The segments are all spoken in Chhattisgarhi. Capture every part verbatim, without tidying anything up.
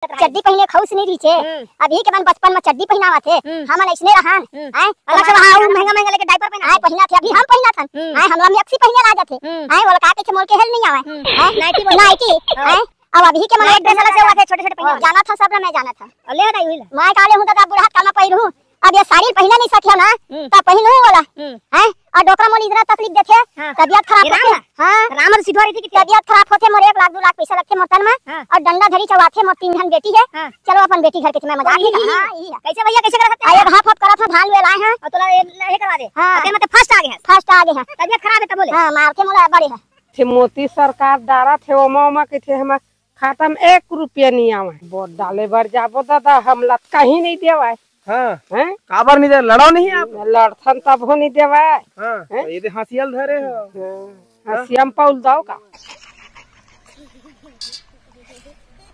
चड्डी पहिने खौस नहीं रहिथे। हम्म। अभी के मन बचपन में चड्डी पहिनावत हे। हम्म। हमन अइसने रहन। हम्म। हैं? अलग से वहाँ वो महंगा महंगा लेके डायपर पहिना आए, पहिना थे, अभी हम पहिना थन। हम्म। हैं? हमला मैक्सी पहिने ला जाथे। हम्म। हैं? ओला का कहिथे, मोर के हेल नहीं आवे। हम्म। हैं? नाइटी बोल। नाइटी। हाँ। हैं? अब अभी के मन नाइटी एक ड्रेस अलग से पहिना हुआ थे, छोटे छोटे पहिना। हाँ। जाना था सब, मैं जाना था। अले हटाई हुई ला। मैं काले हूँ तो बुढ़ा काल में पहिरू। अब ये साड़ी पहिने नहीं सकिया ना, हम्म। तब पहिनहूँ वाला। हम्म। हैं? और डोकरा मोर इतना तकलीफ देथे, हाँ। तबियत खराब ये राम होथे। है? हाँ। राम और सिधवा रही थी कि तबियत खराब होथे, मोर एक लाख दो लाख पैसा लगथे मोर तन में, हाँ। और डंडा धरी चवाथे, मोर तीन झन बेटी है। हाँ। चलो अपन बेटी घर के, मैं मजाक नहीं करता। हाँ, यही है। कैसे भैया, कैसे करत हस? आ, ये घाप हप करत हूँ, धान ले लाए हैं। और तोला ये, ये करवा दे। हाँ। अरे, मैं तो फर्स्ट आ गए हैं। फर्स्ट आ गए हैं। तबियत खराब है तब बोले। हाँ, मार के मोला बड़े है। थे मोती सरकार डारा थे, ओमा ओमा के थे, हम खाता में एक रुपया नहीं आवे। वोट डाले बर जाबो दादा, हमला कहीं नहीं देवाय। हाँ। हैं? काबर नहीं दे, लड़ो नहीं आप। लड़थन तब हो नहीं देवाय। हाँ, हैं? तो ये दे हंसियल धरे हो। हाँ। हाँ? हंसिया में पाउल दाव का?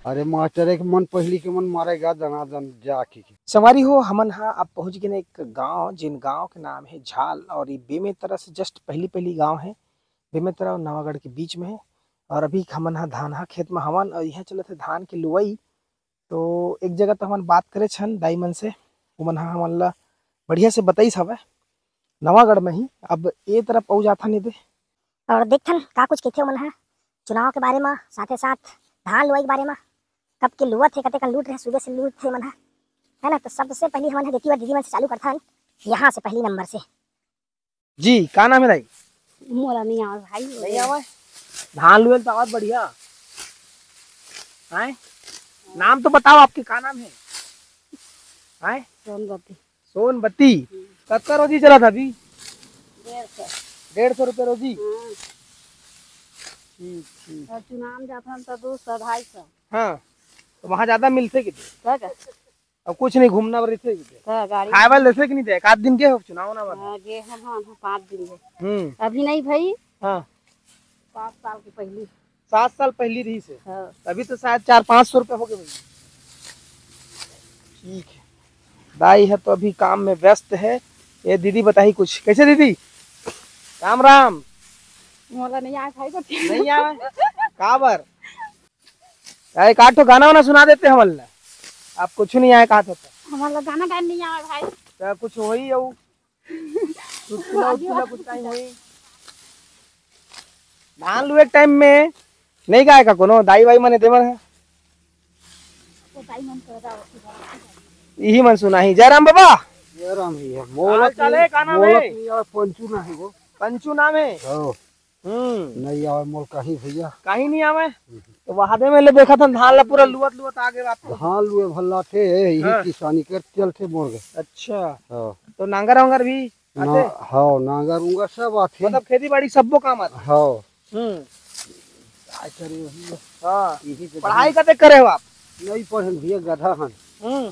अरे मास्टर, एक मन पहली के मन मारेगा, जना जन जाके। संगवारी हो, हमन हा अब पहुंच गए एक गांव, जिन गांव के नाम है झाल, और ये बेमेतरा से just पहली पहली गांव है। बेमेतरा और नवागढ़ के बीच में है। और अभी हमन हा धान हा खेत में हवन और यहाँ चलत है धान के लुवई। तो एक जगह तो हमन बात करे छन दाई मन से, उमन हा हमन ला बढ़िया से बताइस हवय नवागढ़ में ही। अब ए तरफ अउ जाथन एदे। और देखथन का कुछ कहिथे उमन हा चुनाव के बारे में, साथे साथ धान लुवई के बारे में, कब के लुवत हे, कतेकन लूट रहे, सुबह से लूट थे मन हा, है ना। तो सबसे पहली हमन हा देती बर दीदी मन से चालू करथन, यहाँ से पहली नंबर से। जी, का नाम है दाई? मोला नहीं आवे भाई। नहीं आवे? धान लुएल तो आवत बढ़िया। हैं? नाम तो बताओ आपके, का नाम है? हैं? सोनबती। सोनबती? कतका रोजी चलत हे अभी? डेढ़ सौ। डेढ़ सौ रुपये रोजी? हाँ। ठीक, ठीक। और चुनाव जाथन तो दो सौ, ढाई सौ। हाँ, तो वहाँ ज्यादा मिलथे कि? का का? अब कुछ नहीं, घूमना बर रहिथे कि? का गाड़ी? खाए वाले देथे कि नहीं दे? एक आध दिन के हो चुनाव ना बर? हाँ, गे हम, हाँ, हाँ, पाँच दिन गे। हम्म। अभी नहीं भाई। हाँ। सात साल के पहली। सात साल पहली रहिसे। हाँ। अभी तो शायद चार पाँच सौ रुपये हो गए भाई। ठीक है, दाई है तो अभी काम में व्यस्त है। ये दीदी बताही कुछ, कैसे दीदी? राम राम। मोला नहीं आए भाई, कुछ नहीं आए? काबर? अरे, एक आध ठो गाना वाना सुना देते हमन ला। आप कुछ नहीं आए कहा था तो। हमन ला गाना गाए नहीं आए भाई। तो कुछ होई अउ चुटकुला उटकुला कुछ कहीं होई। धान लुए टाइम में नहीं गाए का कोनो दाई वाई मने देवर है। वो दाई मन कर रहा होती है। यही मन सुना ही। जय राम बाबा। जय राम भैया। मोला हाल चाल है, का नाम मोला है? नहीं आवे, पंचू ना है वो। पंचू नाम है? हाँ। हम्म। नहीं आवे मोल कहीं भैया। कहीं नहीं आवे? हम्म। तो वहादे में ले देखा था, धान ला पूरा लुअत लुअत आगे बात। धान लुए भल्ला थे, यही हाँ। किसानी कर चलते मोर गए। अच्छा। हाँ। तो नांगर वांगर भी ना, आथे? हाँ, नांगर उंगर सब आथे। मतलब खेती बाड़ी सब्बो काम आथे? हाँ। हम्म। काय करे वही है। हाँ। यही से पढ़ाई धान कते करे हो आप? नहीं पढ़े भैया, गधा हन। हम्म।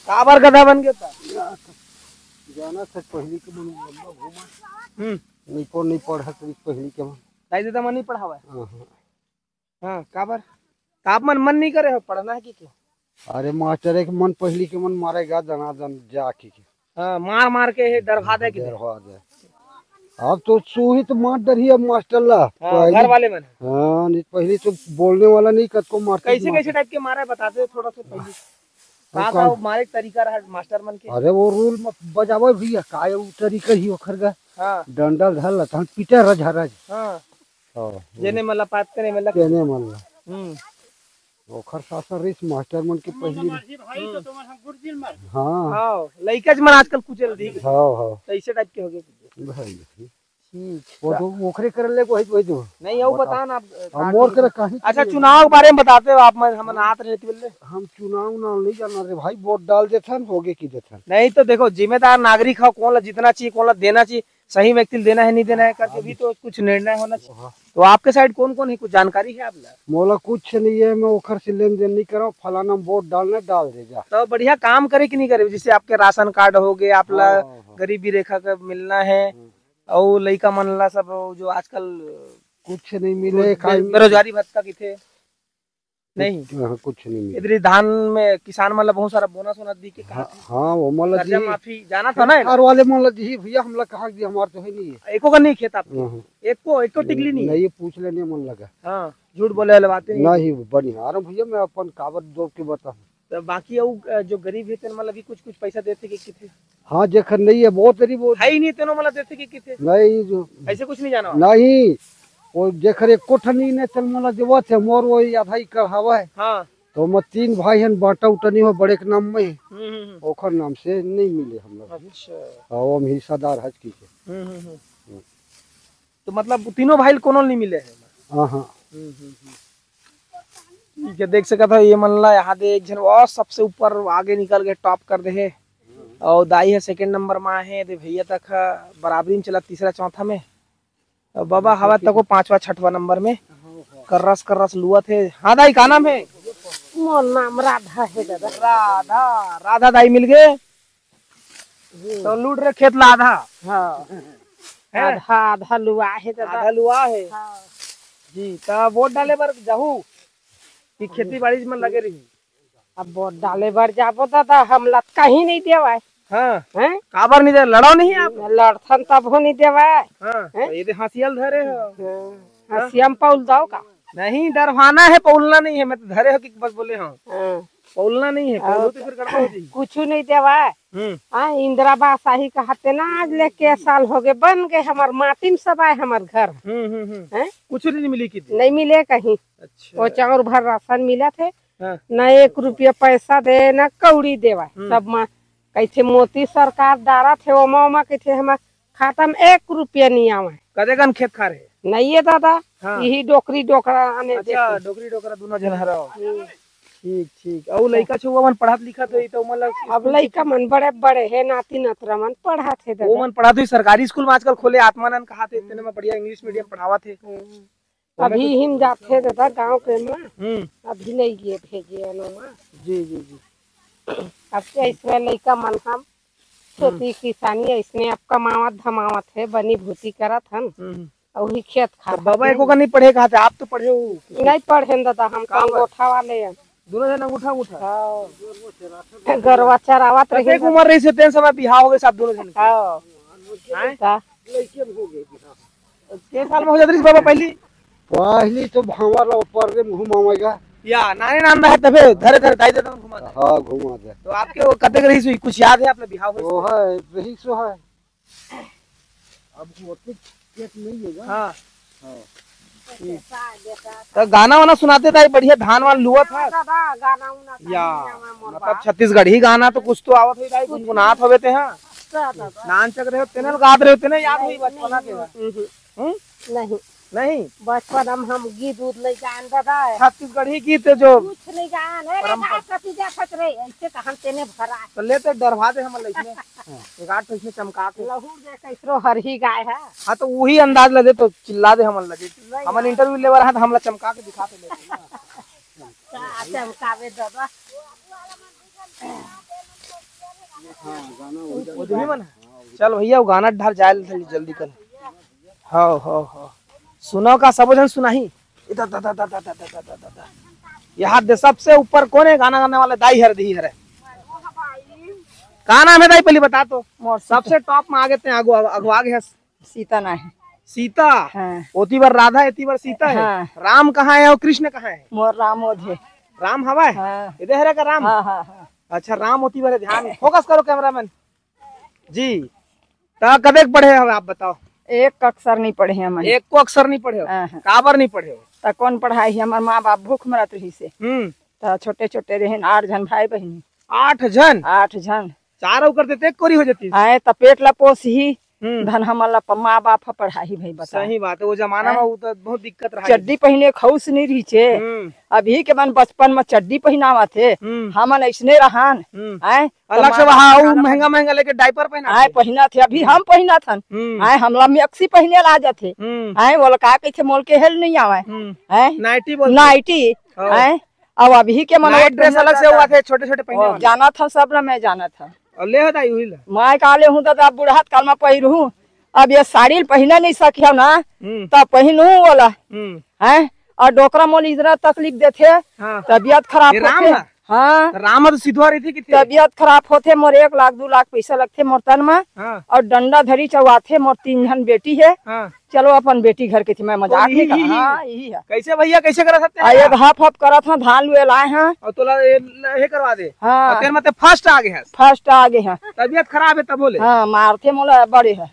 काबर गधा बन गया था? जाना था पहली के मन लंबा घूमा। हम्म। नहीं पढ़, नहीं पढ़त रही पहली के मन। दाई ददा मन नहीं पढ़ावे? हाँ, हाँ। हाँ, काबर? तो आप मन, मन नहीं करे हो पढ़ना है कि क्या? अरे मास्टर, एक मन पहली के मन मारेगा, जना जन जाके के। हाँ, मार मार के हे डरवा दे के। डरवा दे। अब तो सुही तो मार डरही अब मास्टर ला। हाँ, पहली घर वाले मन। हाँ, नहीं, पहली तो बोलने वाला नहीं, कतको मारते कैसे, मारते। कैसे टाइप के मारा है, बताते थोड़ा सा पहले। वो का, का कौन? मारे के तरीका रहा मास्टर मन के? अरे वो रूल में बजावे भैया, का वो तरीका ही ओखर गा। हाँ। डंडा धर ला, तहन पीटे रझा रझ। हाँ। हाँ, जेने मन ला पात करे, मन ला। तेने मन ला। हम्म। ओखर सासन रहिस मास्टर मन के पहली। हम्म। हाँ। हाँ, लइका मन आजकल कुचल दी। हाँ, हाँ। तो ऐसे टाइप के हो गए। भाई, ठीक। वो तो ओखरे कर ले, वही, वही तो। नहीं, वो बता। बता ना आप, अब का मोर कही? करे कहीं अच्छा, नहीं। चुनाव के बारे में बताते हो आप, मैं, हम हाथ रहती बोल रहे। हम चुनाव ना नहीं जाना रे भाई, वोट डाल देथन, होगे की देथन। नहीं तो देखो, जिम्मेदार नागरिक हो, कौन ला जीतना चाहिए, कौन ला देना चाहिए, सही व्यक्ति ला देना है, नहीं देना है करके हाँ। भी तो कुछ निर्णय होना चाहिए। हाँ। तो आपके साइड कौन कौन है, कुछ जानकारी है आप ला? मोला कुछ नहीं है, मैं ओखर से लेन देन नहीं करा, फलाना में वोट डालना, डाल दे जा। तो बढ़िया काम करे कि नहीं करे, जैसे आपके राशन कार्ड हो गए, आप ला हाँ, हाँ, हाँ। गरीबी रेखा का मिलना है, हम्म। और लइका मन ला सब जो आजकल कुछ नहीं मिले, बे-, खाई बेरोजगारी भत्ता किथे? नहीं। हाँ, कुछ नहीं मिला। इधर ही धान में किसान मन ला बहुत सारा बोनस वोनस दी के कहा हाँ, थे। हाँ, वो मन ला कर्जा दी। माफी जाना था ना, सरकार वाले मन ला दी भैया, हमला कहाँ दी, हमार तो है नहीं है। एको का नहीं खेत आपके? हाँ। एको, एको टिकली नहीं है? नहीं, ये पूछ लेने मन लगा। हाँ, झूठ बोले वाले बातें नहीं। नहीं, बढ़िया। अरे भैया, मैं अपन काबर जोर के बताऊँ। तो बाकी अउ, अ, जो गरीब हे, तेन मन ला भी कुछ, कुछ पैसा देथे के किथे? हाँ, जेखर नहीं है, बहुत गरीब हो। है ही नहीं, तेनो मन ला देथे के किथे? नहीं, जो ऐसे कुछ नहीं जाना? नहीं, वो जेखर एको ठन नहीं ने, तेन मन ला देवत हे, मोर वो आधा ही कढ़ावा है। हाँ। तो मैं तीन भाई हन, बांटा उटा नहीं हो, बड़े के नाम में, हम्म, हम्म, हम्म। ओखर नाम से नहीं मिले हम लोग। अच्छा। हाँ, वो हम हिस्सादार हज की के। हम्म, हम्म, हम्म। हम्म। तो मतलब तीनों भाई ल कोनो ल नहीं मिले है? हाँ, हाँ। हम्म, हम्म, हम्म। ठीक है, देख सकत हो ये मन ला यहाँ दे एक झन और सबसे ऊपर आगे निकल के टॉप कर दे हे। और दाई है सेकंड नंबर में आहे, दे भैया तक है बराबरी में चला तीसरा चौथा में। और बाबा हवा तको पांचवा छठवा नंबर में। कर्रस कर्रस लुअत हे। हाँ दाई, का नाम है? मोर नाम राधा है दादा। राधा, राधा दाई मिल गए। जी। तो लूट रहे खेत ला आधा। हाँ। हैं? आधा, आधा लुआ है दादा। आधा लुआ है। हाँ। जी, तो वोट डाले बर जाहू कि खेती बाड़ी में लगे रही? अब वोट डाले बर जाबो दादा, हम लत कहीं नहीं देवाय। हाँ। हैं? काबर नहीं दे, लड़ो नहीं आप? लड़थन तब हो नहीं देवाय। हाँ, हैं? तो ये दे हंसियल धरे हो। हाँ। हाँ। हंसिया में पौल दो का? नहीं, डरवाना है, पौलना नहीं है, मैं तो धरे हो कि बस बोले हो। हाँ। पौलना नहीं है, पौलू तो फिर गड़बड़ हो जाएगी। कुछ नहीं देवाय। हम्म। हाँ, इंदिरा आवास आही कहते ना, आज ले के साल हो गए, बन गए, हमार माटी में सब आए हमार घर। हम्म, हम्म, हम्म। हैं? कुछ नहीं मिली की? नहीं मिले कहीं। अच्छा। वो चाउर भर राशन मिला थे, हाँ। ना एक रुपया पैसा दे, ना कौड़ी देवा। हम्म। सब माँ कैसे मोदी सरकार डारा थे, ओमा ओमा कैसे हमार खाता में एक रुपया नहीं आवे। कदे कन खेत खार है? नहीं है दादा, हाँ। यही डोकरी डोकरा आने अच्छा, देखे। डोकरी डोकरा दोनों जन हराओ। हम्म। ठीक, ठीक। अउ लइका छउवा मन पढ़त लिखत होही त ओमन ला अब स्कूल लइका मन बड़े बड़े हे, नाती नतरा मन पढ़त हे वो दादा। मन पढ़त होही, सरकारी स्कूल में आजकल खोले, आत्मानंद कहाथे, तेने में बढ़िया इंग्लिश मीडियम पढ़ावत हे। हम्म। ओमे अभी तो हिम जाथे दादा गांव के में, हम्म। अभी नहीं गे भेजे अनो में। जी, जी, जी। अब के ऐसने लइका मन हम हम्म। खेती किसानी ऐसने अब कमावत धमावत हे, बनी भूती करत हन। हम्म। अउ ही खेत खार तो बाबा हथिन। एको का नहीं पढ़े कहा थे, आप तो पढ़े हो। नहीं पढ़े न दादा, हम का तो बात? अंगूठा वाले हैं। दोनों जन अंगूठा अंगूठा। हाँ। गरवा चरावत रही कतेक दादा। उम्र रही से तेन समय बिहाव हो गए साहब दोनों जन के? हाँ। हैं? का? के साल में हो जात रही बाबा पहली? पहली तो भावर ला ऊपर रे घुमावेगा। या नाने नान रहे तबे धरे धरे दाई ददा घुमा दे। हाँ, घुमा दे। तो आपके वो कतेक रही सुई कुछ याद है आपने बिहाव हो? वो है, रही सो है। अब वो तो खेत नहीं है ना। हाँ। हाँ। ठीक। तो गाना वाना सुनाते दाई, बढ़िया धान वान लुआ था। दादा, गाना उना का या, नहीं आवे मोर मतलब बाप। छत्तीसगढ़ी गाना तो कुछ तो आवत होई दाई, कुछ गुनगुनात नहीं। होवे ते, हाँ। का दादा? नान चक रहे हो, तेने गात रहे हो, तेने याद नहीं, होई बचपना नहीं, के। हम्म, हम्म। हम्म? नहीं। नहीं? बचपन में हम गीत उत नहीं जान दादा। छत्तीसगढ़ी गीत जो कुछ नहीं जान। अरे परंपरा। भाई, कति जा सच रे, ऐसे तो हम तेने भरा। तो ले तो डरवा दे हमन लइसने। हाँ। गाट तो इसने चमका के। लहू जे कैसरो हरही गाय है। हाँ, तो वही अंदाज लगे तो चिल्ला दे हमन लगे। नहीं हमन यार। इंटरव्यू लेवर हाथ हमला चमका के दिखा के ले। का चमकावे दादा? वो भी मन है। चल भैया, वो गाना ढार जाए ले जल्दी कर। हाँ, हाँ, हाँ। सुनाओ का सबो झन सुनाही। इधर, दा, दा, दा। यहाँ दे सबसे ऊपर कौन है गाना गाने वाला? दाई हर दी हर है। का नाम है दाई, पहले बता तो। मोर सीता। सबसे टॉप में आगे ते आगो, आगो आगे है। सीता ना है। सीता? हाँ। ओती बार राधा, एती बार सीता है। हाँ। राम कहाँ है और कृष्ण कहाँ है? मोर राम ओधे। राम हवा है? हाँ। इधर है का राम? हाँ, हाँ, हाँ। अच्छा, राम ओती बार है, ध्यान, फोकस करो कैमरामैन। जी। त कतेक पढ़े हवे आप बताओ? एक अक्षर नहीं पढ़े हन। एको अक्षर नहीं पढ़े हो? हाँ, हाँ। काबर नहीं पढ़े हो? त कौन पढ़ाई? हमर माँ बाप भूख मरत रहिसे। हम्म। त छोटे छोटे रहेन, आठ झन भाई बहिनी। आठ झन? आठ झन। चारों कर देते, एक कोरी हो जाती। आए त पेट ला पोसही, हम्म। धन हमन ला प-, माँ बाप ह पढ़ाही भाई बता। सही बात है, वो जमाना हैं? में वो तो बहुत दिक्कत रहा। चड्डी पहिने खौस नहीं रहिचे। हम्म। अभी के मन बचपन में चड्डी पहिनावत हे, हम्म। हमन ऐसने रहन, हम्म। हैं? अलग से वहाँ वो महंगा महंगा लेके डायपर पहना आए थे। पहिना थे, अभी हम पहिना थन। हम्म। आए हमला मैक्सी पहिने ला जाथे। हम्म। आए बोला का कहिथे मोल के हेल नहीं आवे। हम्म। हैं? नाइटी बोलते। नाइटी। हाँ। हैं? अब अभी के मन नाइट ड्रेस अलग से हुआ थे, छोटे छोटे पहने ओ, वाले। जाना था सब ना, मैं जाना था। और ले होता ही हुई ला। मैं का ले हूँ दादा, बूढ़ा काल में पहिरू हूँ। अब ये साड़ी पहिना नहीं सकिया ना, हम्म। तब पहिनू वाला। हम्म। हैं? अउ डोकरा मोला इतना तकलीफ देथे, हाँ। तबियत खराब ये राम होथे। ह? हाँ। त राम ह तो सिधवा रहिथे किथे? तबियत खराब होथे, मोर एक लाख दू लाख पइसा लगथे मोर तन म। हाँ। अउ डंडा धरी चौवाथे, मोर तीन झन बेटी हे। हाँ। चलो अपन बेटी घर के थे, मैं मजाक ओ, नहीं कर, इही, इही। हाँ, इही हे। कइसे भइया, कइसे करत हते? आ, ये हफ हफ करत हँव, धान लुए लाए हँव। अउ तोला ये, ये करवा दे। हाँ। अउ तेन म ते first आ गे हस। First आ गे हँव। तबियत खराब हे तभो ले। हाँ, मारथे मोला बड़े हे।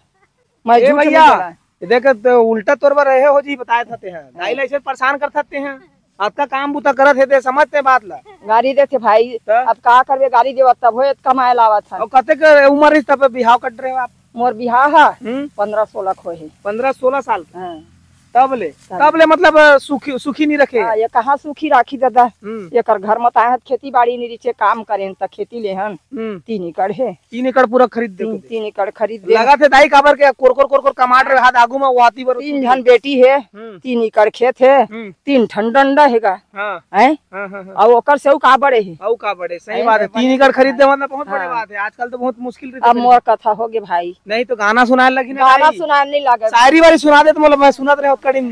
मैं ए झूठ नहीं भइया, बोला। ये देख, त उल्टा तोर बर रहे हो जी, बताए था ते हैं। दाई हाँ। ला अइसे परेशान करत हते हैं। अतका काम बूता करत हे ते, समझते बात ला। गारी देथे भाई, त? अब का करबे, गारी देवत तभो ए कमाए लावत हे। अउ कतेक उमर रहिस तब बिहाव कर डरे हो आप? मोर बिहाव ह हम्म। पन्द्रह सोलह के होए हे। पन्द्रह सोलह साल के? हाँ। तब ले, तब तब ले। ले मतलब, अ, सुखी, सुखी नहीं रखे? हाँ, ये कहाँ सुखी राखी दादा? हम्म। एकर घर म त आए हत, खेती बाड़ी नहीं रिचे, काम करेन त खेती लेहन। हम्म। तीन एकड़ हे। तीन एकड़ पूरा खरीद दे तीन, दे। तीन एकड़ खरीद दे। लगथे दाई काबर के कोर कोर कोर कोर कमात रहे हाथ आगू म, वो आती बर तीन झन बेटी हे, हम्म। तीन एकड़ खेत हे, हम्म। तीन ठन डंडा हे गा। हाँ। हैं? हाँ, हाँ, हाँ। अउ ओकर से अउ का बड़े हे? अउ का बड़े, सही हैं, बात हे। बड़े तीन एकड़ खरीद दे मतलब बहुत बड़े हाँ। बात हे। आजकल तो बहुत मुश्किल रहिथे अब खरीद। मोर कथा होगे भाई। नहीं तो गाना सुनाए लगी ना गाना भाई। सुनाए नहीं लगे। शायरी वायरी सुना दे तो मतलब मैं सुनत रहे ओतका दिन।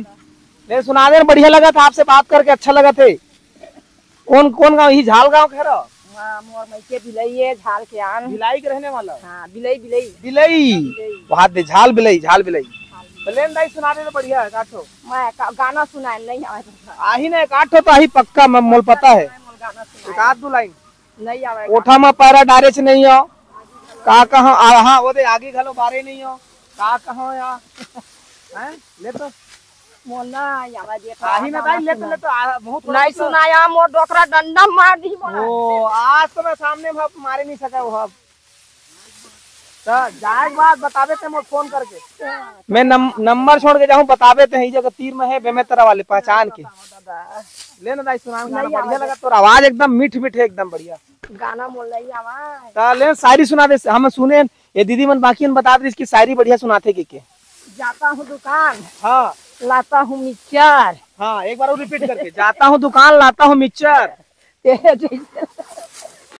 नहीं सुना दे, बढ़िया लगथे, आपसे बात करके अच्छा लगथे। कोन, कोन गाँव? इही झाल गाँव के हरो? हाँ, मोर मइके भिलई हे, झाल के आन। भिलाई के रहने वाला? हाँ, भिलई, भिलई। भिलई। भिलई। वहाँ दे झाल भिलई, झाल भिलई। झाल भिलई। त लेन दाई सुना दे तो बढ़िया हे, काठो। मैं का-, गाना सुनाए नहीं आवे। आही ना, काठो तो आही पक्का, मैं, मोल पता हे। मोल गाना सुनाए। एक आध दू लाइन। नहीं आवे। कोठा म पैरा डारेच नहीं हो, का कहा, आ, हाँ, वो दे आगी घलो बारे नहीं हो, का कहा या? हैं? ले तो। मोला आवाज ये आही ना दाई, ले तो, ले तो, आ, बहुत थोड़ा नहीं बहुत सुनाया, मोर डोकरा डंडा मार दी मोला। ओ, आज तो मैं सामने में मारे नहीं सका वो अब। तो जाए के बाद बताबे ते मोर फोन करके। मैं नम-, नंबर छोड़ के जाहूँ, बताबे ते ही जगह तीर में हे, बेमेतरा वाले पहचान के। दादा। ले ना दाई, सुनान गाना नहीं बढ़िया आवाज लगा, तोर आवाज एकदम मीठ मीठ हे, एकदम बढ़िया। गाना मोला नहीं आवा। त ले शायरी सुना दे, हम सुने, ये दीदी मन बाकी मन बता दे इसकी शायरी बढ़िया सुनाथे के के। जाता हूँ दुकान, हाँ। लाता हूँ मिक्सचर। हाँ, एक बार और repeat करके, जाता हूँ दुकान, लाता हूँ मिक्सचर। तेरे जैसे